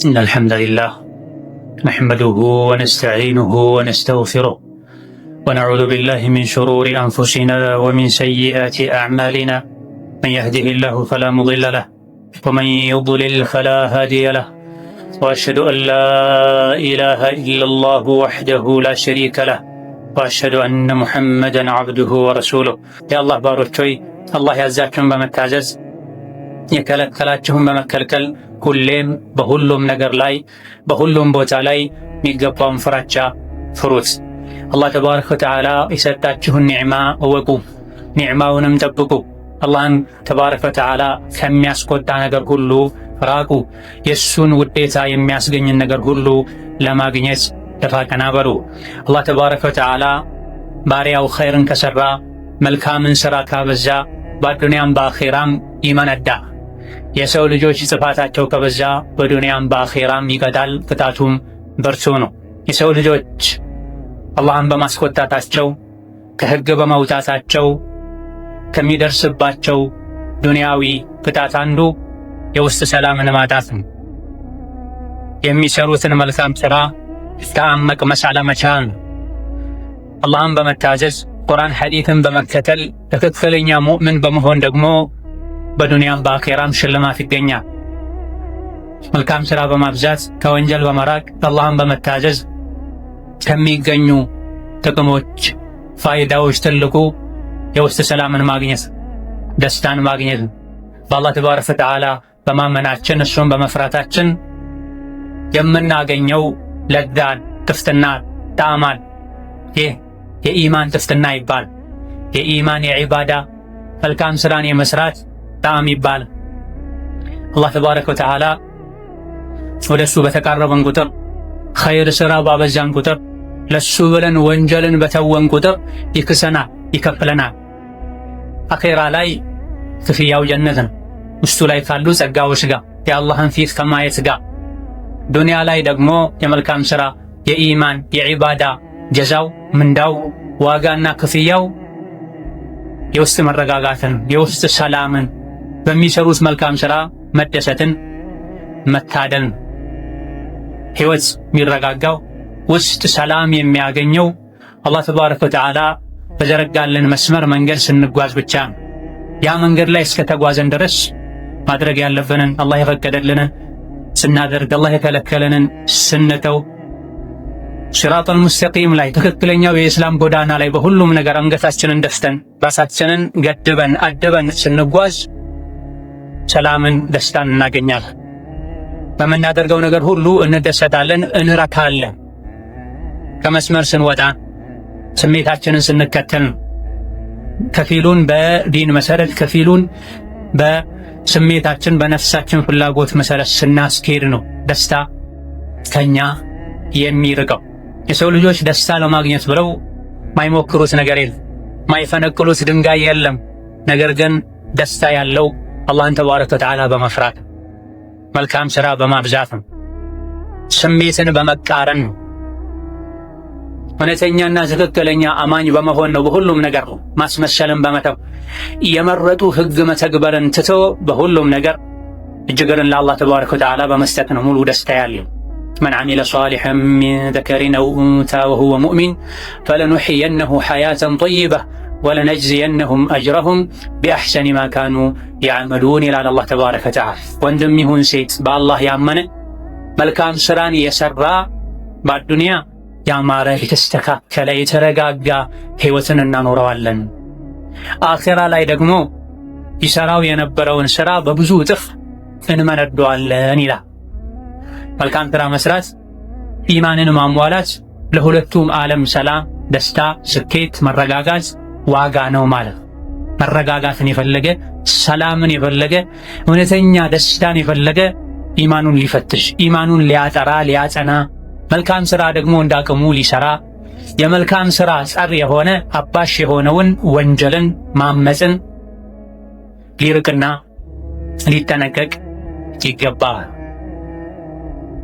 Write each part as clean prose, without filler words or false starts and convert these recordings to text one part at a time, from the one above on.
إن الحمد لله نحمده ونستعينه ونستغفره ونعوذ بالله من شرور أنفسنا ومن سيئات أعمالنا، من يهده الله فلا مضل له ومن يضلل فلا هادي له، وأشهد أن لا إله إلا الله وحده لا شريك له وأشهد أن محمدا عبده ورسوله። የአላህ ባሮች ሆይ፣ አላህ ያዛችሁን በመታዘዝ የከለከላችሁን በመከልከል ሁሌም በሁሉም ነገር ላይ በሁሉም ቦታ ላይ የሚገባውን ፍራቻ ፍሩት። አላህ ተባረከ ወተዓላ የሰጣችሁን ኒዕማ እወቁ፣ ኒዕማውንም ጠብቁ። አላህን ተባረከ ወተዓላ ከሚያስቆጣ ነገር ሁሉ ራቁ። የእሱን ውዴታ የሚያስገኝን ነገር ሁሉ ለማግኘት ደፋ ቀና በሉ። አላህ ተባረከ ወተዓላ ባሪያው ኸይርን ከሠራ፣ መልካምን ሥራ ካበዛ በአዱንያም በአኼራም ይመነዳ። የሰው ልጆች ጥፋታቸው ከበዛ በዱንያም በአኼራም ይቀጣል። ቅጣቱም በርቱ ነው። የሰው ልጆች አላህን በማስቆጣታቸው፣ ከሕግ በመውጣታቸው ከሚደርስባቸው ዱንያዊ ቅጣት አንዱ የውስጥ ሰላምን ማጣት ነው። የሚሰሩትን መልካም ሥራ ጣዕም መቅመስ አለመቻል ነው። አላህን በመታዘዝ፣ ቁርአን ሐዲትን በመከተል ትክክለኛ ሙእምን በመሆን ደግሞ በዱንያም በአኼራም ሽልማት ይገኛል። መልካም ሥራ በማብዛት፣ ከወንጀል በመራቅ፣ አላህን በመታዘዝ ከሚገኙ ጥቅሞች፣ ፋይዳዎች ትልቁ የውስጥ ሰላምን ማግኘት፣ ደስታን ማግኘት። በአላህ ተባረከ ወተዓላ በማመናችን እሱን በመፍራታችን የምናገኘው ለዛን ጥፍትና ጣዕማል። ይህ የኢማን ጥፍትና ይባል። የኢማን የዒባዳ መልካም ስራን የመስራት ጣዕም ይባል። አላህ ተባረከ ወተዓላ ወደ እሱ በተቃረበን ቁጥር፣ ኸይር ስራ ባበዛን ቁጥር፣ ለሱ ብለን ወንጀልን በተወን ቁጥር ይክሰናል፣ ይከፍለናል። አኼራ ላይ ክፍያው ጀነት ነው፣ ውስጡ ላይ ካሉ ጸጋዎች ጋር፣ የአላህን ፊት ከማየት ጋር። ዱንያ ላይ ደግሞ የመልካም ሥራ የኢማን የዒባዳ ጀዛው፣ ምንዳው፣ ዋጋና ክፍያው የውስጥ መረጋጋትን፣ የውስጥ ሰላምን፣ በሚሰሩት መልካም ሥራ መደሰትን መታደል። ሕይወት የሚረጋጋው፣ ውስጥ ሰላም የሚያገኘው አላህ ተባረከ ወተዓላ በዘረጋልን መስመር መንገድ ስንጓዝ ብቻ ነው። ያ መንገድ ላይ እስከተጓዘን ድረስ ማድረግ ያለብንን፣ አላህ የፈቀደልንን ስናደርግ፣ አላህ የከለከለንን ስንተው፣ ሲራጠል ሙስተቂም ላይ፣ ትክክለኛው የእስላም ጎዳና ላይ በሁሉም ነገር አንገታችንን ደፍተን፣ ራሳችንን ገድበን አድበን ስንጓዝ ሰላምን፣ ደስታን እናገኛለን። በምናደርገው ነገር ሁሉ እንደሰታለን፣ እንረካለን። ከመስመር ስንወጣ፣ ስሜታችንን ስንከተል፣ ከፊሉን በዲን መሰረት ከፊሉን በስሜታችን በነፍሳችን ፍላጎት መሰረት ስናስኬድ ነው ደስታ ከኛ የሚርቀው። የሰው ልጆች ደስታ ለማግኘት ብለው ማይሞክሩት ነገር የለም፣ ማይፈነቅሉት ድንጋይ የለም። ነገር ግን ደስታ ያለው አላህን ተባረከ ወተዓላ በመፍራት፣ መልካም ሥራ በማብዛት ነው፣ ስሜትን በመቃረን ነው፣ እውነተኛና ትክክለኛ አማኝ በመሆን ነው። በሁሉም ነገር ማስመሰልን በመተው፣ የመረጡ ህግ መተግበርን ትቶ በሁሉም ነገር እጅግርን ለአላህ ተባረከ ወተዓላ በመስጠት ነው ሙሉ ደስታ ያለው። من عمل صالحا من ذكر أو أنثى وهو مؤمن فلنحيينه حياة طيبة ولنجزينهم أجرهم بأحسن ما كانوا يعملون ይላል አላህ ተባረከ ወተዓላ። ወንድም ይሁን ሴት በአላህ ያመነ፣ መልካም ስራን የሰራ በአዱንያ ያማረ፣ የተስተካከለ፣ የተረጋጋ ህይወትን እናኖረዋለን። አኼራ ላይ ደግሞ ይሰራው የነበረውን ስራ በብዙ እጥፍ እንመነደዋለን ይላል። መልካም ስራ መስራት፣ ኢማንን ማሟላት ለሁለቱም ዓለም ሰላም፣ ደስታ፣ ስኬት፣ መረጋጋት ዋጋ ነው ማለት። መረጋጋትን የፈለገ፣ ሰላምን የፈለገ፣ እውነተኛ ደስታን የፈለገ ኢማኑን ሊፈትሽ፣ ኢማኑን ሊያጠራ፣ ሊያጸና፣ መልካም ስራ ደግሞ እንዳቅሙ ሊሰራ፣ የመልካም ስራ ጸር የሆነ አባሽ የሆነውን ወንጀልን ማመፅን ሊርቅና ሊጠነቀቅ ይገባል።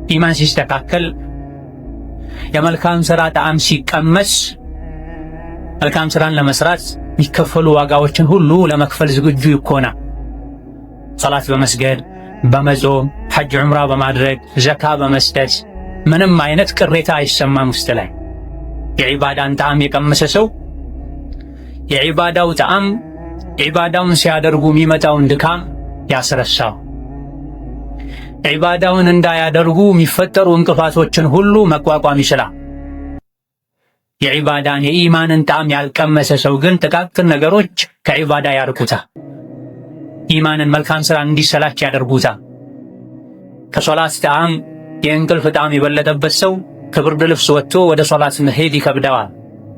ኢማን ሲስተካከል፣ የመልካም ስራ ጣዕም ሲቀመስ መልካም ስራን ለመስራት የሚከፈሉ ዋጋዎችን ሁሉ ለመክፈል ዝግጁ ይኮናል። ሰላት በመስገድ፣ በመጾም፣ ሐጅ ዑምራ በማድረግ፣ ዘካ በመስጠት ምንም አይነት ቅሬታ አይሰማም ውስጥ ላይ። የዒባዳን ጣዕም የቀመሰ ሰው የዒባዳው ጣዕም ዒባዳውን ሲያደርጉ የሚመጣውን ድካም ያስረሳው፣ ዒባዳውን እንዳያደርጉ የሚፈጠሩ እንቅፋቶችን ሁሉ መቋቋም ይችላል። የዒባዳን የኢማንን ጣዕም ያልቀመሰ ሰው ግን ጥቃቅን ነገሮች ከዒባዳ ያርቁታል። ኢማንን መልካም ሥራ እንዲሰላች ያደርጉታል። ከሶላት ጣዕም የእንቅልፍ ጣዕም የበለጠበት ሰው ከብርድ ልብስ ወጥቶ ወደ ሶላት መሄድ ይከብደዋል።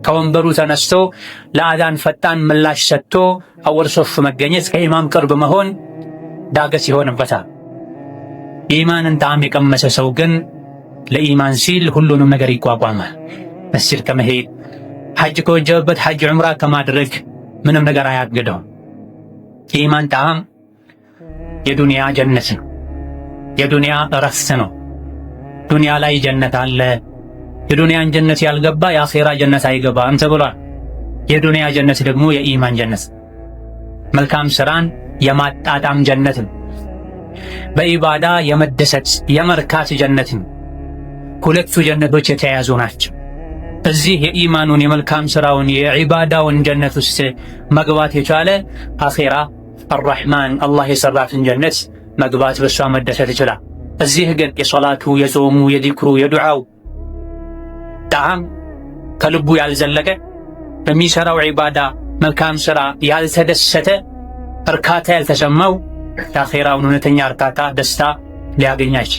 ከወንበሩ ተነስቶ ለአዛን ፈጣን ምላሽ ሰጥቶ አወል ሶፍ መገኘት፣ ከኢማም ቅርብ መሆን ዳገት ይሆንበታል። የኢማንን ጣዕም የቀመሰ ሰው ግን ለኢማን ሲል ሁሉንም ነገር ይቋቋማል። መስጂድ ከመሄድ፣ ሐጅ ከወጀበበት ሐጅ ዑምራ ከማድረግ ምንም ነገር አያግደውም። የኢማን ጣዕም የዱንያ ጀነት ነው። የዱንያ እረፍት ነው። ዱንያ ላይ ጀነት አለ። የዱንያን ጀነት ያልገባ የአኼራ ጀነት አይገባም ተብሏል። የዱንያ ጀነት ደግሞ የኢማን ጀነት፣ መልካም ስራን የማጣጣም ጀነት ነው። በኢባዳ የመደሰት የመርካት ጀነት ነው። ሁለቱ ጀነቶች የተያያዙ ናቸው። እዚህ የኢማኑን የመልካም ስራውን የዒባዳውን ጀነት ውስጥ መግባት የቻለ አኼራ አራሕማን አላህ የሰራትን ጀነት መግባት በሷ መደሰት ይችላል። እዚህ ግን የሶላቱ የጾሙ የዚክሩ የዱዓው ጣዕም ከልቡ ያልዘለቀ፣ በሚሰራው ዒባዳ መልካም ስራ ያልተደሰተ፣ እርካታ ያልተሰማው የአኼራውን እውነተኛ እርካታ ደስታ ሊያገኛች።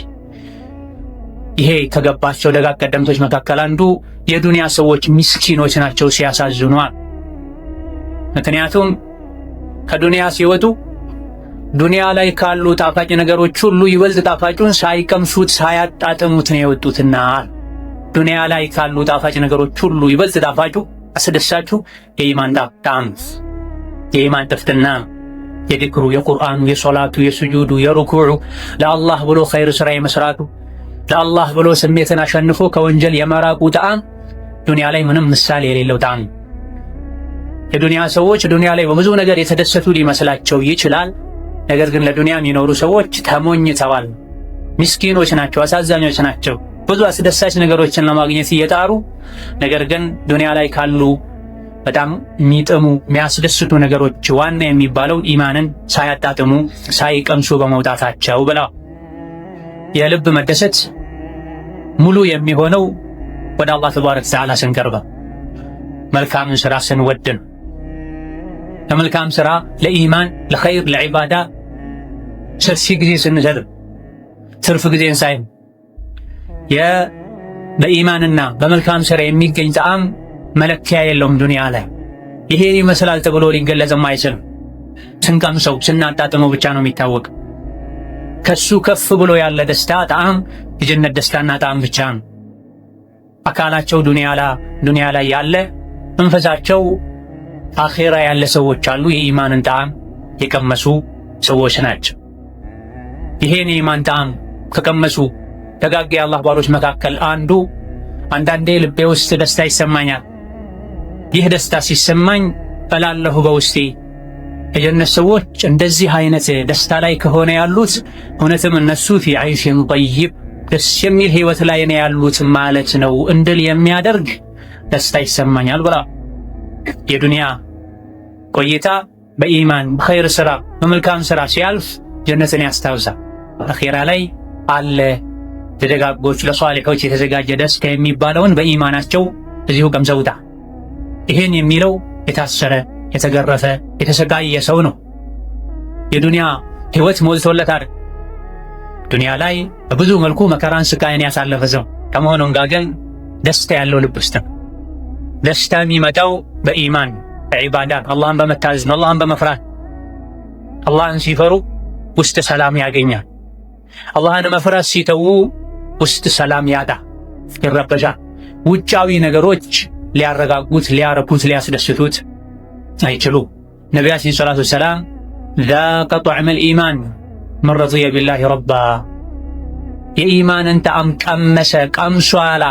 ይሄ ከገባቸው ደጋግ ቀደምቶች መካከል አንዱ የዱንያ ሰዎች ምስኪኖች ናቸው ሲያሳዝኗል። ምክንያቱም ከዱንያ ሲወጡ ዱንያ ላይ ካሉ ጣፋጭ ነገሮች ሁሉ ይበልጥ ጣፋጩን ሳይቀምሱት ሳያጣጥሙት ነው የወጡትና፣ ዱንያ ላይ ካሉ ጣፋጭ ነገሮች ሁሉ ይበልጥ ጣፋጩ አስደሳቹ የኢማን ጣዕም፣ የኢማን ጥፍጥና፣ የዚክሩ፣ የቁርአኑ፣ የሶላቱ፣ የስጁዱ፣ የሩኩዑ፣ ለአላህ ብሎ ኸይር ስራ የመስራቱ፣ ለአላህ ብሎ ስሜትን አሸንፎ ከወንጀል የመራቁ ጣዕም ዱንያ ላይ ምንም ምሳሌ የሌለው ጣዕም። የዱንያ ሰዎች ዱንያ ላይ በብዙ ነገር የተደሰቱ ሊመስላቸው ይችላል። ነገር ግን ለዱንያ የሚኖሩ ሰዎች ተሞኝተዋል። ምስኪኖች ናቸው፣ አሳዛኞች ናቸው። ብዙ አስደሳች ነገሮችን ለማግኘት እየጣሩ ነገር ግን ዱንያ ላይ ካሉ በጣም የሚጥሙ የሚያስደስቱ ነገሮች ዋና የሚባለው ኢማንን ሳያጣጥሙ ሳይቀምሱ በመውጣታቸው ብለዋል። የልብ መደሰት ሙሉ የሚሆነው ወደ አላህ ተባረከ ወተዓላ ስንቀርበ፣ መልካምን ስራ ስንወድን፣ ለመልካም ስራ፣ ለኢማን፣ ለኸይር፣ ለዒባዳ ሰፊ ጊዜ ስንሰጥ፣ ትርፍ ጊዜን ሳይሆን፣ በኢማንና በመልካም ስራ የሚገኝ ጣዕም መለኪያ የለውም። ዱንያ ላይ ይሄ ይመስላል ተብሎ ሊገለጽም አይችልም። ስንቀምሰው ስናጣጥመው ብቻ ነው የሚታወቅ። ከሱ ከፍ ብሎ ያለ ደስታ ጣዕም የጀነት ደስታና ጣዕም ብቻ ነው። አካላቸው ዱንያ ላይ ያለ፣ መንፈሳቸው አኼራ ያለ ሰዎች አሉ። የኢማንን ጣዕም የቀመሱ ሰዎች ናቸው። ይሄን የኢማን ጣዕም ከቀመሱ ደጋግ የአላህ ባሮች መካከል አንዱ አንዳንዴ ልቤ ውስጥ ደስታ ይሰማኛል። ይህ ደስታ ሲሰማኝ እላለሁ በውስጤ፣ የጀነት ሰዎች እንደዚህ አይነት ደስታ ላይ ከሆነ ያሉት እውነትም እነሱ في عيش طيب ደስ የሚል ህይወት ላይ ነው ያሉት ማለት ነው እንድል የሚያደርግ ደስታ ይሰማኛል ብላ። የዱንያ ቆይታ በኢማን፣ በኸይር ስራ፣ በመልካም ስራ ሲያልፍ ጀነትን ያስታውሳል። አኼራ ላይ አለ ለደጋጎች ለሷሊሖች የተዘጋጀ ደስታ የሚባለውን በኢማናቸው እዚሁ ቀምሰውታ። ይሄን የሚለው የታሰረ፣ የተገረፈ፣ የተሰቃየ ሰው ነው። የዱንያ ህይወት ሞልቶለታል። ዱንያ ላይ በብዙ መልኩ መከራን ስቃይን ያሳለፈ ሰው ከመሆኑም ጋር ግን ደስታ ያለው ልብ ውስጥ ነው። ደስታ የሚመጣው በኢማን፣ በዒባዳ፣ አላህን በመታዘዝ ነው፣ አላህን በመፍራት። አላህን ሲፈሩ ውስጥ ሰላም ያገኛል። አላህን መፍራት ሲተዉ ውስጥ ሰላም ያጣ፣ ይረበሻል። ውጫዊ ነገሮች ሊያረጋጉት፣ ሊያረኩት፣ ሊያስደስቱት አይችሉ። ነቢያችን ሰላቱ ወሰላም ذاق طعم الإيمان من رضي بالله ربا፣ የኢማንን ጣዕም ቀመሰ ቀምሷላ።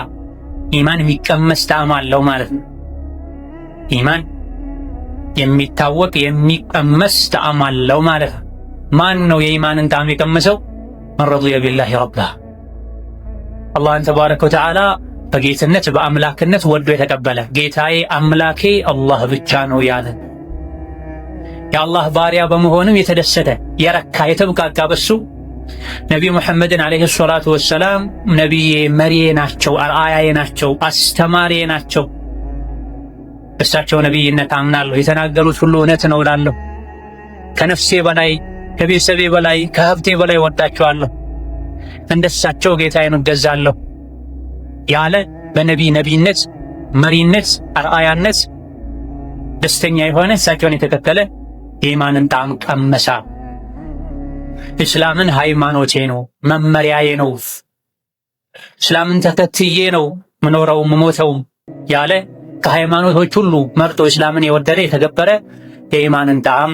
ኢማን የሚቀመስ ጣዕም አለው ማለት ነው። ኢማን የሚታወቅ የሚቀመስ ጣዕም አለው ማለት ነው። ማን ነው የኢማንን ጣዕም የቀመሰው? من رضي بالله ربا፣ አላህን تبارك وتعالى በጌትነት በአምላክነት ወዶ የተቀበለ ጌታዬ አምላኬ አላህ ብቻ ነው ያለ የአላህ ባሪያ በመሆንም የተደሰተ የረካ የተብቃቃ በሱ ነቢዩ ሙሐመድን عليه الصلاة والسلام ነቢዬ መሪዬ ናቸው፣ አርአያዬ ናቸው፣ አስተማሪዬ ናቸው። እሳቸው ነቢይነት አምናለሁ፣ የተናገሩት ሁሉ እውነት ነው እላለሁ። ከነፍሴ በላይ ከቤተሰቤ በላይ ከሀብቴ በላይ ወዳቸዋለሁ፣ እንደሳቸው ጌታዬን እገዛለሁ ያለ በነቢ ነቢይነት መሪነት አርአያነት ደስተኛ የሆነ እሳቸውን የተከተለ የኢማንን ጣዕም ቀመሳ። እስላምን ሃይማኖቴ ነው፣ መመሪያዬ ነው፣ እስላምን ተከትዬ ነው ምኖረው ምሞተው ያለ ከሃይማኖቶች ሁሉ መርጦ እስላምን የወደደ የተገበረ የኢማንን ጣዕም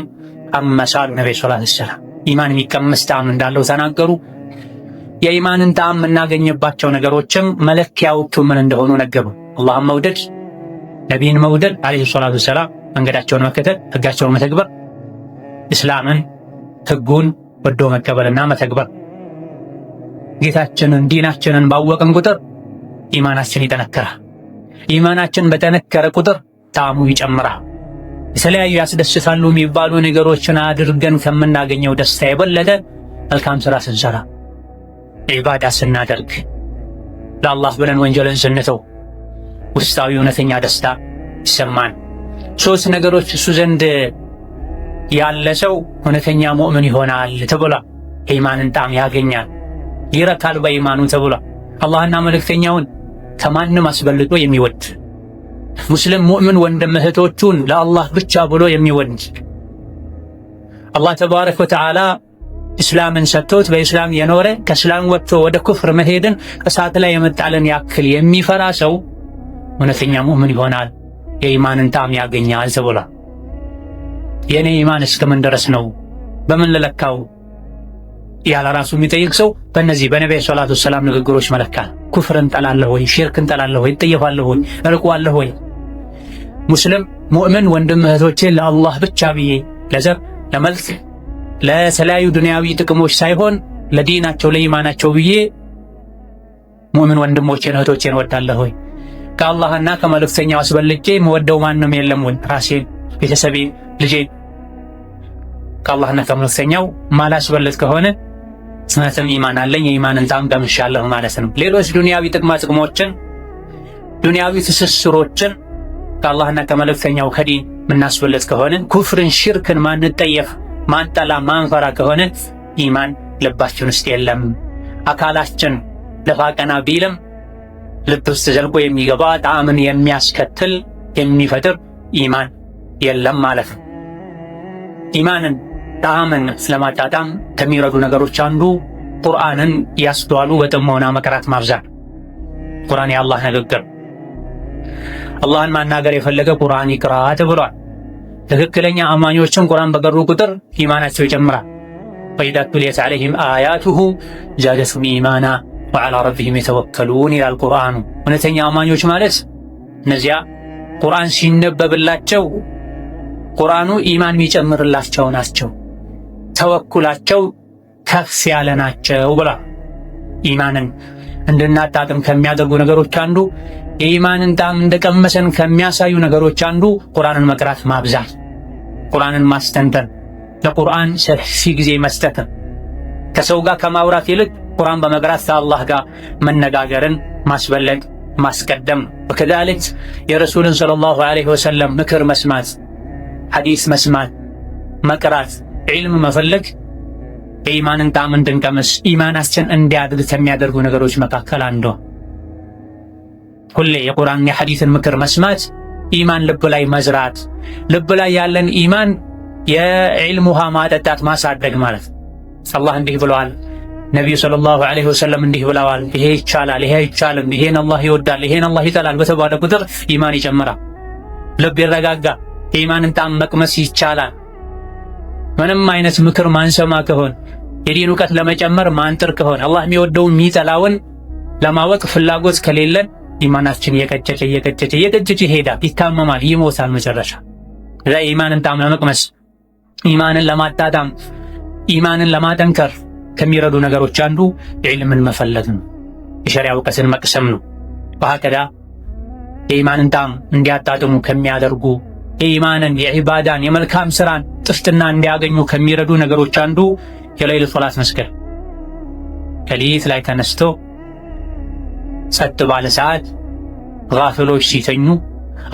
ቀመሳሉ። ነቢ ሰለላሁ ዐለይሂ ወሰለም ኢማን የሚቀመስ ጣዕም እንዳለው ተናገሩ። የኢማንን ጣዕም የምናገኝባቸው ነገሮችም መለኪያዎቹ ምን እንደሆኑ ነገሩ። አላህን መውደድ፣ ነቢይን መውደድ ዐለይሂ ሰላቱ ወሰላም፣ መንገዳቸውን መከተል፣ ህጋቸውን መተግበር፣ እስላምን ህጉን ወዶ መቀበልና መተግበር። ጌታችንን ዲናችንን ባወቅን ቁጥር ኢማናችን ይጠነክራል። ኢማናችን በጠነከረ ቁጥር ጣዕሙ ይጨምራል። የተለያዩ ያስደስታሉ የሚባሉ ነገሮችን አድርገን ከምናገኘው ደስታ የበለጠ መልካም ስራ ስንሰራ፣ ዒባዳ ስናደርግ፣ ለአላህ ብለን ወንጀልን ስንተው ውስጣዊ እውነተኛ ደስታ ይሰማን። ሶስት ነገሮች እሱ ዘንድ ያለ ሰው እውነተኛ ሙእምን ይሆናል ተብሏል። የኢማንን ጣዕም ያገኛል፣ ይረካል በኢማኑ ተብሏል። አላህና መልእክተኛውን ከማንም አስበልጦ የሚወድ ሙስሊም ሙእምን ወንድም እህቶቹን ለአላህ ብቻ ብሎ የሚወድ አላህ ተባረከ ወተዓላ እስላምን ሰጥቶት በእስላም የኖረ ከእስላም ወጥቶ ወደ ኩፍር መሄድን እሳት ላይ የመጣልን ያክል የሚፈራ ሰው እውነተኛ ሙእምን ይሆናል፣ የኢማንን ጣዕም ያገኛል ተብሏል። የእኔ ኢማን እስከምን ድረስ ነው? በምን ልለካው? ያለ ራሱ የሚጠይቅ ሰው በእነዚህ በነቢዩ ሰላቱ ወሰላም ንግግሮች መለካል። ኩፍርን ጠላለሁ ወይ? ሽርክን ጠላለሁ ወይ? እጠየፋለሁ ወይ? እርቋለሁ ወይ? ሙስሊም ሙእምን ወንድም እህቶቼ ለአላህ ብቻ ብዬ ለዘር፣ ለመልክ፣ ለተለያዩ ዱንያዊ ጥቅሞች ሳይሆን ለዲናቸው ለኢማናቸው ብዬ ሙእምን ወንድሞቼን እህቶቼን እወዳለሁ ወይ? ከአላህና ከመልእክተኛው አስበልጬ የምወደው ማንም የለም ወይ? ራሴን፣ ቤተሰቤን፣ ልጄን ከአላህና ከመልእክተኛው ማላስበልጥ ከሆነ እውነትም ኢማን አለኝ የኢማንን ጣዕም ቀምሻለሁ ማለት ነው። ሌሎች ዱንያዊ ጥቅማ ጥቅሞችን ዱንያዊ ትስስሮችን ከአላህና ከመልእክተኛው ከዲን የምናስበልጥ ከሆነ ኩፍርን፣ ሽርክን ማንጠየፍ፣ ማንጠላ፣ ማንፈራ ከሆነ ኢማን ልባችን ውስጥ የለም። አካላችን ደፋ ቀና ቢልም ልብ ውስጥ ዘልቆ የሚገባ ጣዕምን የሚያስከትል የሚፈጥር ኢማን የለም ማለት ነው። ኢማንን ጣዕምን ለማጣጣም ከሚረዱ ነገሮች አንዱ ቁርአንን ያስተዋሉ በጥሞና መቅራት ማብዛት። ቁርአን የአላህ ንግግር፣ አላህን ማናገር የፈለገ ቁርአን ይቅራ ተብሏል። ትክክለኛ አማኞችን ቁርአን በቀሩ ቁጥር ኢማናቸው ይጨምራል። وإذا تليت عليهم آياته زادتهم إيمانا وعلى ربهم يتوكلون ይላል ቁርአኑ። እውነተኛ አማኞች ማለት እነዚያ ቁርአን ሲነበብላቸው ቁርአኑ ኢማን የሚጨምርላቸው ናቸው፣ ተወኩላቸው ከፍ ያለ ናቸው ብሏል። ኢማንን እንድናጣጥም ከሚያደርጉ ነገሮች አንዱ የኢማንን ጣዕም እንደቀመሰን ከሚያሳዩ ነገሮች አንዱ ቁርአንን መቅራት ማብዛት፣ ቁርአንን ማስተንተን፣ ለቁርአን ሰፊ ጊዜ መስጠት፣ ከሰው ጋር ከማውራት ይልቅ ቁርአን በመቅራት ከአላህ ጋር መነጋገርን ማስበለጥ ማስቀደም። ወከዛሊክ የረሱልን ሰለላሁ ዐለይሂ ወሰለም ምክር መስማት፣ ሐዲስ መስማት፣ መቅራት፣ ዒልም መፈለግ የኢማንን ጣዕም እንድንቀምስ ኢማናችን እንዲያድግ ከሚያደርጉ ነገሮች መካከል አንዱ። ሁሌ የቁርአን የሐዲስን ምክር መስማት ኢማን ልብ ላይ መዝራት፣ ልብ ላይ ያለን ኢማን የዒልም ውሃ ማጠጣት ማሳደግ ማለት። አላህ እንዲህ ብለዋል፣ ነቢዩ ሰለላሁ ዐለይሂ ወሰለም እንዲህ ብለዋል፣ ይሄ ይቻላል፣ ይሄ አይቻልም፣ ይሄን አላህ ይወዳል፣ ይሄን አላህ ይጠላል በተባለ ቁጥር ኢማን ይጨምራል፣ ልብ ይረጋጋ፣ የኢማንን ጣዕም መቅመስ ይቻላል። ምንም አይነት ምክር ማንሰማ ከሆን የዲን እውቀት ለመጨመር ማንጥር ከሆነ አላህ የሚወደውን የሚጠላውን ለማወቅ ፍላጎት ከሌለን ኢማናችን እየቀጨጨ እየቀጨጨ እየቀጨጨ ይሄዳል፣ ይታመማል፣ ይሞታል መጨረሻ። እዛ ኢማንን ጣዕም ለመቅመስ ኢማንን ለማጣጣም ኢማንን ለማጠንከር ከሚረዱ ነገሮች አንዱ ዒልምን መፈለግ ነው። የሸሪዓ እውቀትን መቅሰም ነው። ወሀከዛ የኢማንን ጣዕም እንዲያጣጥሙ ከሚያደርጉ የኢማንን፣ የዒባዳን፣ የመልካም ስራን ጥፍጥና እንዲያገኙ ከሚረዱ ነገሮች አንዱ የሌሊት ሶላት መስገድ። ከሌሊት ላይ ተነስቶ ጸጥ ባለ ሰዓት ጋፊሎች ሲተኙ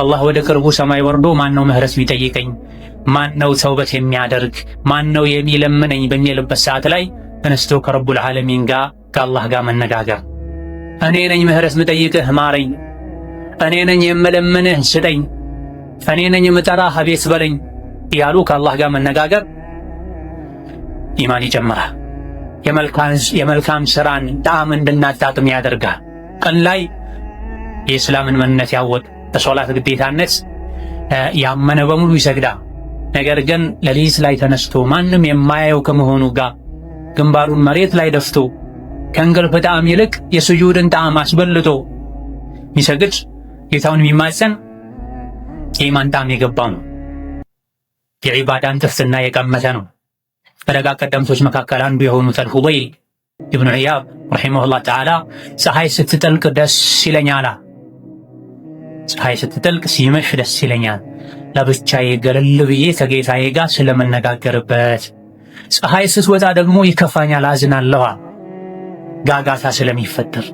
አላህ ወደ ቅርቡ ሰማይ ወርዶ ማን ነው ምህረት የሚጠይቀኝ፣ ማን ነው ተውበት የሚያደርግ፣ ማን ነው የሚለምነኝ በሚልበት ሰዓት ላይ ተነስቶ ከረቡል ዓለሚን ጋር ከአላህ ጋር መነጋገር። እኔ ነኝ ምህረት ምጠይቅህ ማረኝ፣ እኔ ነኝ የምለምንህ ስጠኝ፣ እኔ ነኝ የምጠራህ አቤት በለኝ እያሉ ከአላህ ጋር መነጋገር ኢማን ይጨምራል። የመልካም ስራን ጣዕም እንድናጣጥም ያደርጋል። ቀን ላይ የእስላምን ምንነት ያወቅ በሶላት ግዴታነት ያመነ በሙሉ ይሰግዳል። ነገር ግን ሌሊት ላይ ተነስቶ ማንም የማያየው ከመሆኑ ጋር ግንባሩን መሬት ላይ ደፍቶ ከእንቅልፍ ጣዕም ይልቅ የስጁድን ጣዕም አስበልጦ የሚሰግድ ጌታውን የሚማጸን የኢማን ጣዕም የገባው ነው። የዒባዳን ጥፍጥና የቀመሰ ነው። ከደጋ ቀደምቶች መካከል አንዱ የሆኑት አልፉደይል ኢብኑ ዒያብ رحمه الله تعالى ፀሐይ ስትጠልቅ ደስ ይለኛል። ፀሐይ ስትጠልቅ ሲመሽ ደስ ይለኛል፣ ለብቻዬ ገለል ብዬ ከጌታዬ ጋር ስለመነጋገርበት። ፀሐይ ስትወጣ ደግሞ ይከፋኛል፣ አዝናለሁ፣ ጋጋታ ስለሚፈጠር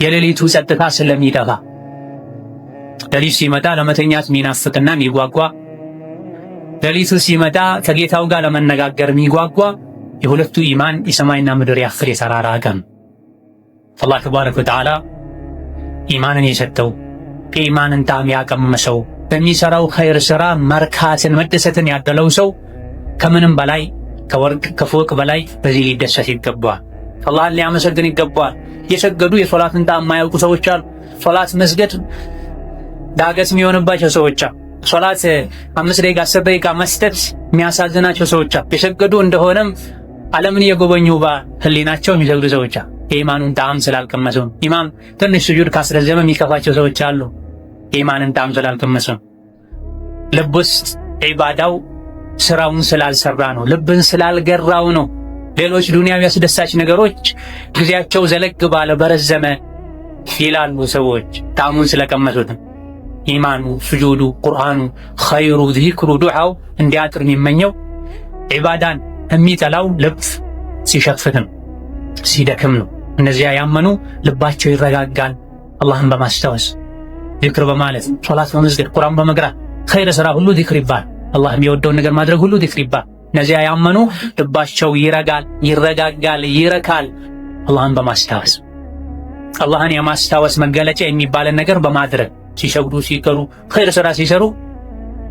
የሌሊቱ ጸጥታ ስለሚጠፋ። ሌሊት ሲመጣ ለመተኛት የሚናፍቅና የሚጓጓ፣ ሌሊቱ ሲመጣ ከጌታው ጋር ለመነጋገር የሚጓጓ የሁለቱ ኢማን የሰማይና ምድር ያክል የተራራቀ ነው። አላህ ተባረከ ወተዓላ ኢማንን የሰጠው የኢማንን ጣዕም ያቀመሰው በሚሰራው ኸይር ሥራ መርካትን መደሰትን ያደለው ሰው ከምንም በላይ ከወርቅ ከፎቅ በላይ በዚህ ሊደሰት ይገባዋል። አላህን ሊያመሰግን ይገባዋል። የሰገዱ የሶላትን ጣዕም የማያውቁ ሰዎች አሉ። ሶላት መስገድ ዳገት የሚሆንባቸው ሰዎች አሉ። ሶላት 5 ደቂቃ 10 ደቂቃ መስጠት የሚያሳዝናቸው ሰዎች አሉ። የሰገዱ እንደሆነም ዓለምን እየጎበኙ በህሊናቸው የሚሰግዱ ሰዎች አሉ። የኢማኑን ጣዕም ስላልቀመሱ። ኢማም ትንሽ ስጁድ ካስረዘመ የሚከፋቸው ሰዎች አሉ። የኢማንን ጣዕም ስላልቀመሱ። ልብ ውስጥ ዒባዳው ስራውን ስላልሰራ ነው። ልብን ስላልገራው ነው። ሌሎች ዱንያዊ አስደሳች ነገሮች ጊዜያቸው ዘለግ ባለ በረዘመ ይላሉ ሰዎች ጣዕሙን ስለቀመሱት። ኢማኑ፣ ስጁዱ፣ ቁርአኑ፣ ኸይሩ፣ ዚክሩ፣ ዱዓው እንዲያጥር የሚመኘው ዒባዳን የሚጠላው ልብ ሲሸፍት ነው፣ ሲደክም ነው። እነዚያ ያመኑ ልባቸው ይረጋጋል አላህን በማስታወስ ዚክር በማለት ሶላት በመስገድ ቁርአን በመቅራት ኸይር ስራ ሁሉ ዚክር ይባል። አላህ የሚወደውን ነገር ማድረግ ሁሉ ዚክር ይባል። እነዚያ ያመኑ ልባቸው ይረጋል፣ ይረጋጋል፣ ይረካል አላህን በማስታወስ። አላህን የማስታወስ መገለጫ የሚባልን ነገር በማድረግ ሲሰግዱ፣ ሲቀሩ፣ ኸይር ስራ ሲሰሩ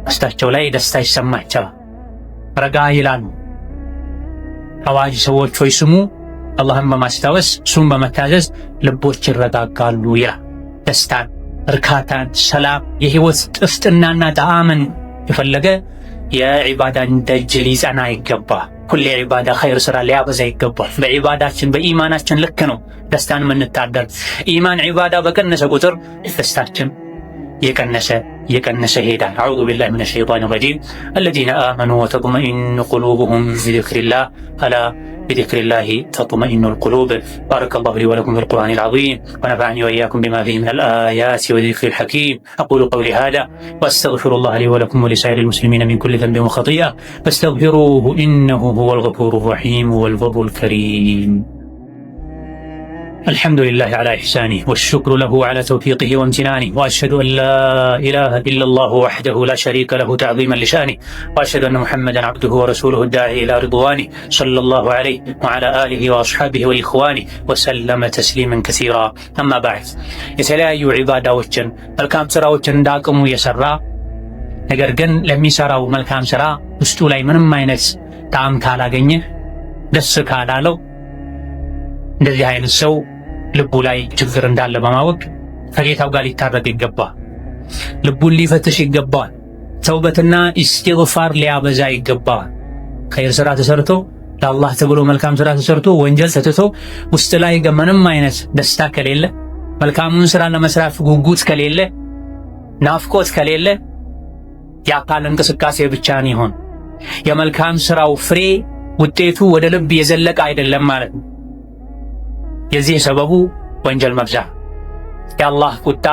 ውስጣቸው ላይ ደስታ ይሰማቸዋል፣ ረጋ ይላሉ። አዋጅ ሰዎች ሆይ ስሙ፣ አላህን በማስታወስ እሱን በመታዘዝ ልቦች ይረጋጋሉ ይላል። ደስታን፣ እርካታን፣ ሰላም፣ የህይወት ጥፍጥናና ጣዕምን የፈለገ የዒባዳን ደጅ ሊጸና ይገባል። ሁሌ ዒባዳ ኸይር ስራ ሊያበዛ ይገባል። በዒባዳችን በኢማናችን ልክ ነው ደስታን የምንታደል። ኢማን ዒባዳ በቀነሰ ቁጥር ደስታችን የቀነሰ የቀነሰ ይሄዳል። أعوذ بالله من الشيطان الرجيم الذين آمنوا وتطمئن قلوبهم بذكر الله ألا بذكر الله تطمئن القلوب። بارك الله لي ولكم في القرآن العظيم ونفعني وإياكم بما فيه من الآيات والذكر الحكيم። أقول قولي هذا وأستغفر الله لي ولكم ولسائر المسلمين من كل ذنب وخطيئة فاستغفروه إنه هو الغفور الرحيم والبر الكريم። الحمد لله على إحسانه والشكر له على توفيقه وامتنانه وأشهد أن لا إله إلا الله وحده لا شريك له تعظيما لشانه وأشهد أن محمدا عبده ورسوله الداعي إلى رضوانه صلى الله عليه وعلى آله وأصحابه وإخوانه وسلم تسليما كثيرا። أما بعد። የተለያዩ ዒባዳዎችን መልካም ስራዎችን እንዳቅሙ የሰራ ነገር ግን ለሚሰራው መልካም ስራ ውስጡ ላይ ምንም አይነት ጣዕም ካላገኘ፣ ደስ ካላለው፣ እንደዚህ አይነት ሰው ልቡ ላይ ችግር እንዳለ በማወቅ ከጌታው ጋር ሊታረቅ ይገባል። ልቡን ሊፈትሽ ይገባዋል። ተውበትና ኢስቲግፋር ሊያበዛ ይገባዋል። ኸይር ስራ ተሰርቶ፣ ለአላህ ተብሎ መልካም ስራ ተሰርቶ፣ ወንጀል ተትቶ ውስጥ ላይ ምንም አይነት ደስታ ከሌለ፣ መልካሙን ስራ ለመስራት ጉጉት ከሌለ፣ ናፍቆት ከሌለ የአካል እንቅስቃሴ ብቻ ይሆን የመልካም ስራው ፍሬ ውጤቱ ወደ ልብ የዘለቀ አይደለም ማለት ነው። የዚህ ሰበቡ ወንጀል መብዛት፣ የአላህ ቁጣ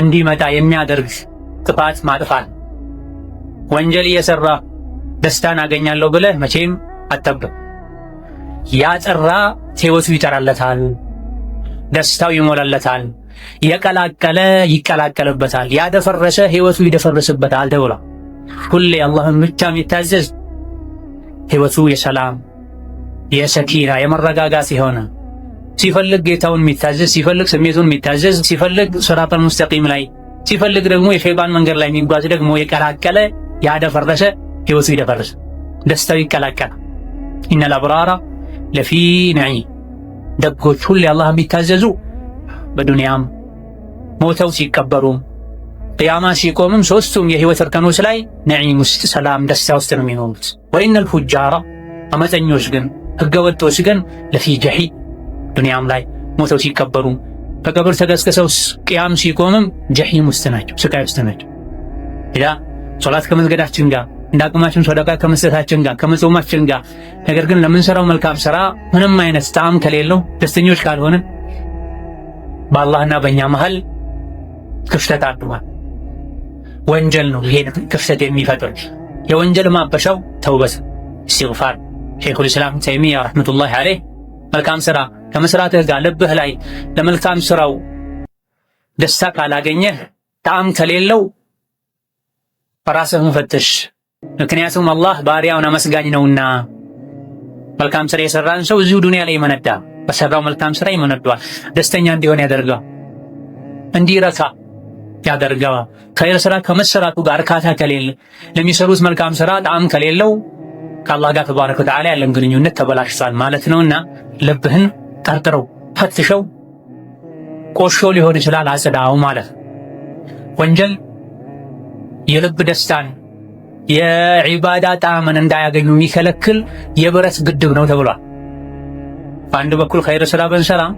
እንዲመጣ የሚያደርግ ጥፋት ማጥፋት። ወንጀል እየሰራ ደስታን አገኛለሁ ብለህ መቼም አትጠብቅ። ያጠራ ሕይወቱ ይጠራለታል፣ ደስታው ይሞላለታል። የቀላቀለ ይቀላቀልበታል፣ ያደፈረሰ ሕይወቱ ይደፈርስበታል ተብሏል። ሁሌ አላህን ብቻ የሚታዘዝ ሕይወቱ የሰላም የሰኪና የመረጋጋት የሆነ፣ ሲፈልግ ጌታውን የሚታዘዝ፣ ሲፈልግ ስሜቱን የሚታዘዝ፣ ሲፈልግ صراط المستقيم ላይ፣ ሲፈልግ ደግሞ የሸይጣን መንገድ ላይ የሚጓዝ ደግሞ የቀላቀለ ያደፈረሰ ሕይወቱ ይደፈርስ፣ ደስታው ይቀላቀላል። إن الأبرار لفي نعيم፣ ደጎች ሁሌ አላህ የሚታዘዙ በዱንያም ሞተው ሲቀበሩም ቅያማ ሲቆምም ሶስቱም የህይወት እርከኖች ላይ ነዒም ውስጥ፣ ሰላም ደስታ ውስጥ ነው የሚኖሩት። وإن الفجار አመፀኞች ግን ህገወጦች ግን لفي جحيم፣ ዱንያም ላይ ሞተው ሲቀበሩ ከቀብር ተቀስቅሰው ቅያም ሲቆምም ጀሒም ውስጥ ናቸው፣ ስቃይ ውስጥ ናቸው። ኢዳ ሶላት ከመስገዳችን ጋር፣ እንደ አቅማችን ሶደቃ ከመስጠታችን ጋር፣ ከመጾማችን ጋር፣ ነገር ግን ለምንሰራው መልካም ስራ ምንም አይነት ጣዕም ከሌለው፣ ደስተኞች ካልሆንን በአላህና በእኛ መሃል ክፍተት አድሯል። ወንጀል ነው ይሄን ክፍተት የሚፈጥር። የወንጀል ማበሻው ተውበት፣ ኢስቲግፋር። ሸይኹል ኢስላም ተይሚያ رحمة الله عليه መልካም ስራ ከመስራትህ ጋር ልብህ ላይ ለመልካም ስራው ደስታ ካላገኘህ፣ ጣዕም ከሌለው ራስህን ፈትሽ። ምክንያቱም አላህ ባሪያውን አመስጋኝ ነውና መልካም ስራ የሰራን ሰው እዚሁ ዱንያ ላይ ይመነዳ፣ በሰራው መልካም ስራ ይመነዷል። ደስተኛ እንዲሆን ያደርገዋል፣ እንዲረካ ያደርገዋል። ኸይር ስራ ከመሰራቱ ጋር እርካታ ከሌለ፣ ለሚሰሩት መልካም ስራ ጣዕም ከሌለው ከአላህ ጋር ተባረከ ወተዓላ ያለን ግንኙነት ተበላሽቷል ማለት ነውና ልብህን ጠርጥረው፣ ፈትሸው። ቆሾ ሊሆን ይችላል፣ አጽዳው ማለት ነው። ወንጀል የልብ ደስታን የዒባዳ ጣዕምን እንዳያገኙ የሚከለክል የብረት ግድብ ነው ተብሏል። በአንድ በኩል ኸይር ስራ ብንሰራም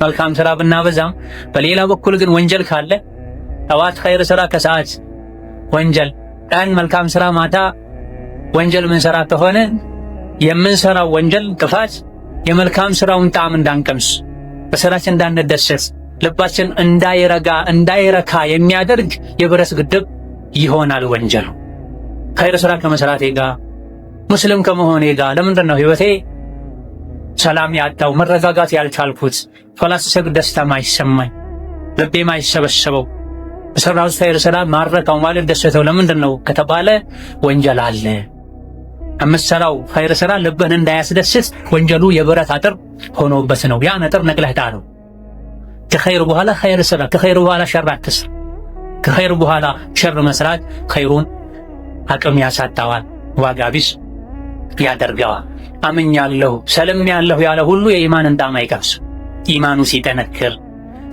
መልካም ስራ ብናበዛም፣ በሌላ በኩል ግን ወንጀል ካለ፣ ጠዋት ኸይር ስራ ከሰዓት ወንጀል፣ ቀን መልካም ስራ ማታ ወንጀል ምንሰራ ከሆነ የምንሰራው ወንጀል ጥፋት የመልካም ስራውን ጣዕም እንዳንቀምስ፣ በስራችን እንዳንደሰት፣ ልባችን እንዳይረጋ እንዳይረካ የሚያደርግ የብረት ግድብ ይሆናል ወንጀሉ። ኸይር ስራ ከመስራቴ ጋር፣ ሙስሊም ከመሆኔ ጋር ለምንድን ነው ህይወቴ ሰላም ያጣው፣ መረጋጋት ያልቻልኩት፣ ሶላት ስሰግድ ደስታ ማይሰማኝ፣ ልቤ ማይሰበሰበው፣ በሰራሁት ኸይር ስራ ማረካው ማለት ደሰተው ለምንድን ነው ከተባለ ወንጀል አለ። የምትሰራው ኸይር ስራ ልብህን እንዳያስደስት ወንጀሉ የብረት አጥር ሆኖበት ነው። ያን አጥር ነቅለህ ጣለው። ከኸይር በኋላ ኸይር ስራ፣ ከኸይር በኋላ ሸር አትስራ። ከኸይር በኋላ ሸር መስራት ኸይሩን አቅም ያሳጣዋል፣ ዋጋ ቢስ ያደርገዋል። አምኛለሁ ሰልሜያለሁ ያለ ሁሉ የኢማንን ጣዕም አይቀምስ። ኢማኑ ሲጠነክር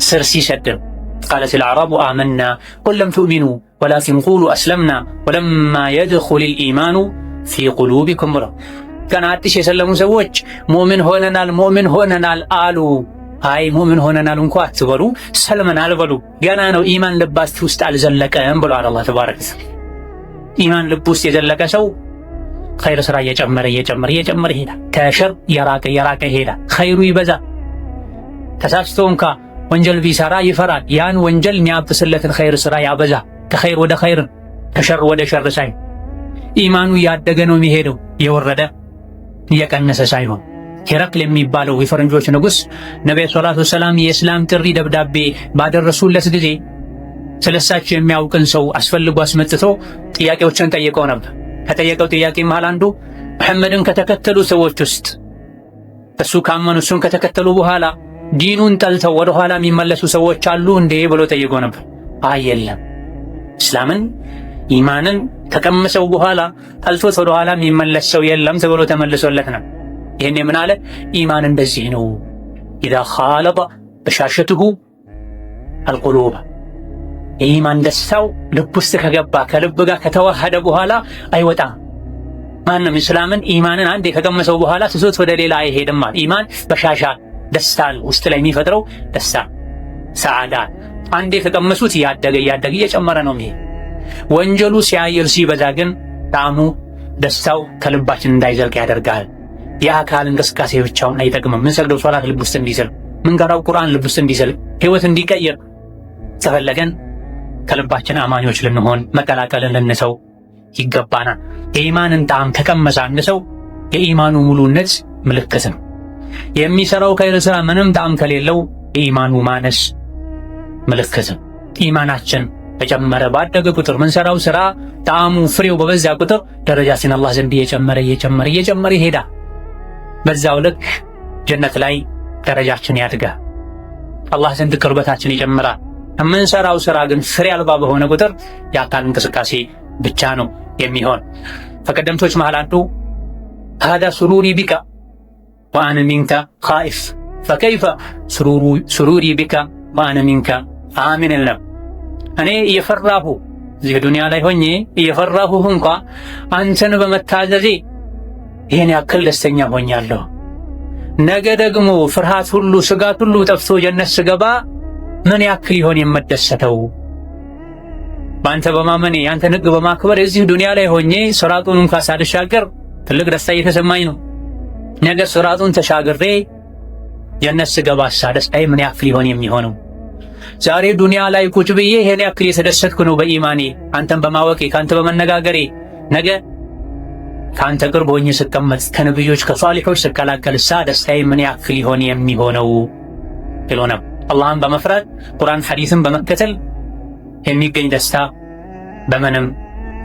ስር ሲሰድም قالت الأعراب آمنا قل لم تؤمنوا ولكن قولوا أسلمنا ولما يدخل الإيمان في قلوبكم ብለው ገና አዲስ የሰለሙ ሰዎች ሙእሚን ሆነናል ሙእሚን ሆነናል አሉ። አይ ሙእሚን ሆነናል እንኳ አትበሉ፣ ሰልመናል በሉ። ገና ነው፣ ኢማን ልባችሁ ውስጥ አልዘለቀም ብሏል አላህ ተባረከ። ኢማን ልብ ውስጥ የዘለቀ ሰው ኸይር ስራ እየጨመረ እየጨመረ እየጨመረ ይሄዳል። ከሸር እየራቀ እየራቀ ይሄዳል። ኸይሩ ይበዛል። ተሳስቶ እንኳ ወንጀል ቢሰራ ይፈራል። ያን ወንጀል የሚያብስለትን ኸይር ስራ ያበዛ። ከኸይር ወደ ኸይር፣ ከሸር ወደ ሸር ሳይሆን ኢማኑ እያደገ ነው የሚሄደው፣ እየወረደ እየቀነሰ ሳይሆን። ሄረቅል የሚባለው የፈረንጆች ንጉሥ ነቢዩ الصلاة والسلام የእስላም ጥሪ ደብዳቤ ባደረሱለት ጊዜ ስለሳቸው የሚያውቅን ሰው አስፈልጎ አስመጥቶ ጥያቄዎችን ጠይቀው ነበር። ከጠየቀው ጥያቄ መሃል አንዱ መሐመድን ከተከተሉ ሰዎች ውስጥ፣ እሱ ካመኑ እሱን ከተከተሉ በኋላ ዲኑን ጠልተው ወደ ኋላ የሚመለሱ ሰዎች አሉ እንዴ ብሎ ጠይቆ ነበር። አይ የለም፣ እስላምን ኢማንን ከቀመሰው በኋላ ጠልቶት ወደ ኋላ የሚመለስ ሰው የለም ተብሎ ተመልሶለት ነው። ይህን ምን አለ? ኢማን እንደዚህ ነው። إذا خالط بشاشته القلوب፣ የኢማን ደስታው ልብ ውስጥ ከገባ፣ ከልብ ጋር ከተዋሃደ በኋላ አይወጣም። ማንም እስላምን ኢማንን አንዴ ከቀመሰው በኋላ ትቶት ወደ ሌላ አይሄድም። ኢማን በሻሻ ደስታ ውስጥ ላይ የሚፈጥረው ደስታ ሰዓዳ አንዴ ከቀመሱት እያደገ እያደገ እየጨመረ ነው የሚሄድ። ወንጀሉ ሲያይል ሲበዛ ግን ጣዕሙ ደስታው ከልባችን እንዳይዘልቅ ያደርጋል። የአካል እንቅስቃሴ ብቻውን አይጠቅምም። ምንሰግደው ሶላት ልብ ውስጥ እንዲዘልቅ፣ ምንቀራው ቁርአን ልብ ውስጥ እንዲዘልቅ፣ ህይወት እንዲቀይር ከፈለገን ከልባችን አማኞች ልንሆን መቀላቀልን ልንተው ይገባናል። የኢማንን ጣዕም ከቀመሰ አንድ ሰው የኢማኑ ሙሉነት ምልክት ነው። የሚሰራው ኸይር ስራ ምንም ጣዕም ከሌለው የኢማኑ ማነስ ምልክት ነው። ኢማናችን በጨመረ ባደገ ቁጥር ምንሰራው ስራ ጣዕሙ ፍሬው በበዛ ቁጥር ደረጃችን አላህ ዘንድ እየጨመረ እየጨመረ እየጨመረ ይሄዳል። በዛው ልክ ጀነት ላይ ደረጃችን ያድጋል። አላህ ዘንድ ቅርበታችን ይጨምራል። የምንሰራው ስራ ግን ፍሬ አልባ በሆነ ቁጥር የአካል እንቅስቃሴ ብቻ ነው የሚሆን። ከቀደምቶች መሃል አንዱ هذا سروري بك وأنا منك خائف فكيف سروري بك وأنا منك آمن ነው። እኔ እየፈራሁ እዚህ ዱንያ ላይ ሆኜ እየፈራሁህ እንኳ አንተን በመታዘዜ ይህን ያክል ደስተኛ ሆኛለሁ። ነገ ደግሞ ፍርሃት ሁሉ ስጋት ሁሉ ጠፍቶ ጀነት ስገባ ምን ያክል ይሆን የምደሰተው? በአንተ በማመኔ ያንተን ሕግ በማክበር እዚህ ዱንያ ላይ ሆኜ ስራጡን እንኳ ሳልሻገር ትልቅ ደስታ እየተሰማኝ ነው። ነገ ስራጡን ተሻግሬ ጀነት ስገባሳ ደስታዬ ምን ያክል ይሆን የሚሆነው? ዛሬ ዱንያ ላይ ቁጭ ብዬ ይሄን ያክል የተደሰትኩ ነው በኢማኔ አንተን በማወቄ ከአንተ በመነጋገሬ። ነገ ከአንተ ቅርብ ሆኜ ስቀመጥ ከነብዮች ከሷሊሖች ስቀላቀልሳ ደስታዬ ምን ያክል ይሆን የሚሆነው ብሎ ነው። አላህን በመፍራት ቁርአን ሐዲስን በመከተል የሚገኝ ደስታ በምንም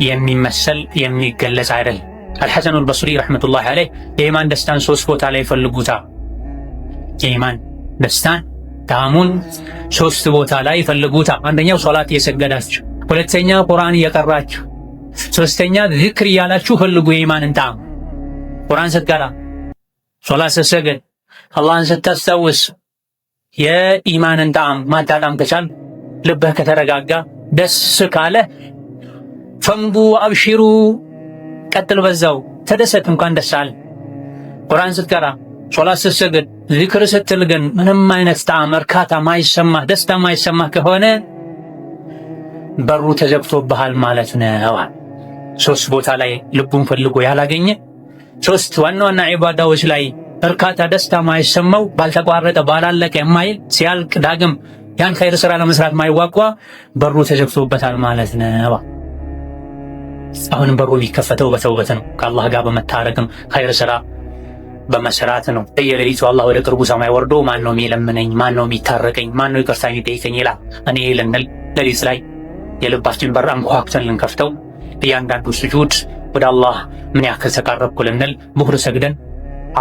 የሚመሰል የሚገለጽ አይደል። አልሐሰኑል በስሪ رحمة الله عليه የኢማን ደስታን ሶስት ቦታ ላይ ፈልጉታ። የኢማን ደስታን ጣዕሙን ሶስት ቦታ ላይ ፈልጉታ። አንደኛው ሶላት እየሰገዳችሁ፣ ሁለተኛ ቁርአን እየቀራችሁ፣ ሶስተኛ ዚክር እያላችሁ ፈልጉ የኢማንን ጣዕም። ቁርአን ስትቀራ፣ ሶላት ስትሰግድ፣ አላህን ስታስታውስ የኢማንን ጣዕም ማጣጣም ከቻል፣ ልብህ ከተረጋጋ፣ ደስ ካለ فامضوا أبشروا፣ ቀጥል በዛው ተደሰት፣ እንኳን ደስ አለ። ቁርአን ስትቀራ፣ ሶላት ስትሰግድ፣ ዚክር ስትል ግን ምንም አይነት ጣዕም እርካታ ማይሰማህ ደስታ ማይሰማህ ከሆነ በሩ ተዘግቶብሃል ማለት ነው። ሶስት ቦታ ላይ ልቡን ፈልጎ ያላገኘ፣ ሶስት ዋና ዋና ዒባዳዎች ላይ እርካታ ደስታ ማይሰማው፣ ባልተቋረጠ ባላለቀ የማይል፣ ሲያልቅ ዳግም ያን ኸይር ስራ ለመስራት ማይጓጓ በሩ ተዘግቶበታል ማለት ነው። አሁንም በሩ የሚከፈተው በተውበት ነው፣ ከአላህ ጋር በመታረቅ ነው፣ ኸይር ስራ በመስራት ነው። በየሌሊቱ አላህ ወደ ቅርቡ ሰማይ ወርዶ ማን ነው የሚለምነኝ? ማን ነው የሚታረቀኝ? ማን ነው ይቅርታ የሚጠይቀኝ ይላል። እኔ ልንል ሌሊት ላይ የልባችን በር አንኳኩተን ልንከፍተው፣ እያንዳንዱ ስጁድ ወደ አላህ ምን ያክል ተቃረብኩ ልንል፣ ዙህር ሰግደን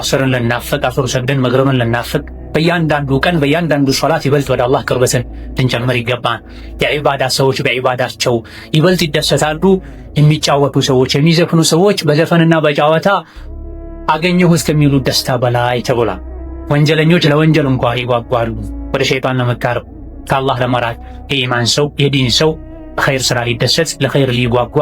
አስርን ልናፍቅ፣ አስር ሰግደን መግሪብን ልናፍቅ፣ በእያንዳንዱ ቀን በእያንዳንዱ ሶላት ይበልጥ ወደ አላህ ቅርበትን ልንጨምር ይገባል። የዒባዳ ሰዎች በዒባዳቸው ይበልጥ ይደሰታሉ። የሚጫወቱ ሰዎች፣ የሚዘፍኑ ሰዎች በዘፈንና በጨዋታ አገኘሁ እስከሚሉ ደስታ በላይ ተብሏል። ወንጀለኞች ለወንጀል እንኳ ይጓጓሉ፣ ወደ ሸይጣን ለመቃረብ፣ ከአላህ ለመራቅ። የኢማን ሰው የዲን ሰው በኸይር ስራ ሊደሰት፣ ለኸይር ሊጓጓ፣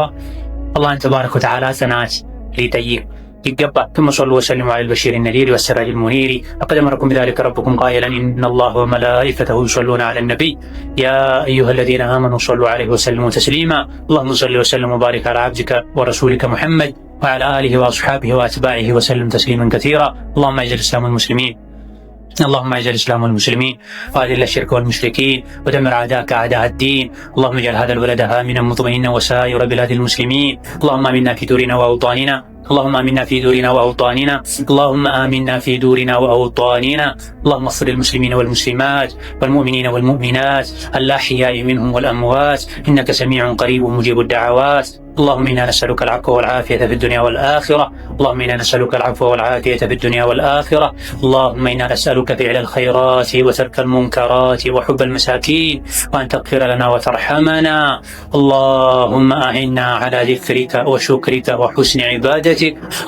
አላህን تبارك وتعالى ጽናት ሊጠይቅ ይገባል። ثم صلوا وسلموا على البشير النذير والسراج المنير. لقد أمركم بذلك ربكم قائلا إن الله وملائكته يصلون على النبي يا أيها الذين آمنوا صلوا عليه وسلموا تسليما. اللهم صل وسلم وبارك على عبدك ورسولك محمد وعلى آله وأصحابه وأتباعه وسلم تسليما كثيرا. اللهم أعز الإسلام والمسلمين، اللهم اعز الاسلام والمسلمين، واذل الشرك والمشركين، ودمر اعداءك اعداء الدين. اللهم اجعل هذا البلد امنا مطمئنا وسائر بلاد المسلمين. اللهم امنا في دورنا واوطاننا، اللهم امنا في دورنا واوطاننا، اللهم امنا في دورنا واوطاننا. اللهم اغفر للمسلمين والمسلمات والمؤمنين والمؤمنات الاحياء منهم والاموات، انك سميع قريب مجيب الدعوات. اللهم انا نسالك العفو والعافيه في الدنيا والاخره، اللهم انا نسالك العفو والعافيه في الدنيا والاخره. اللهم انا نسالك فعل الخيرات وترك المنكرات وحب المساكين وان تغفر لنا وترحمنا. اللهم اعنا على ذكرك وشكرك وحسن عبادتك.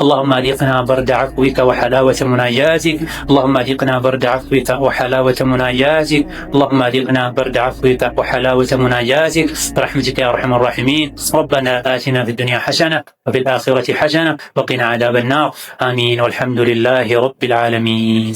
اللهم اذقنا برد عفوك وحلاوه مناجاتك، اللهم اذقنا برد عفوك وحلاوه مناجاتك، اللهم اذقنا برد عفوك وحلاوه مناجاتك برحمتك يا ارحم الراحمين. ربنا آتنا في الدنيا حسنة وفي الآخرة حسنة وقنا عذاب النار. آمين، والحمد لله رب العالمين.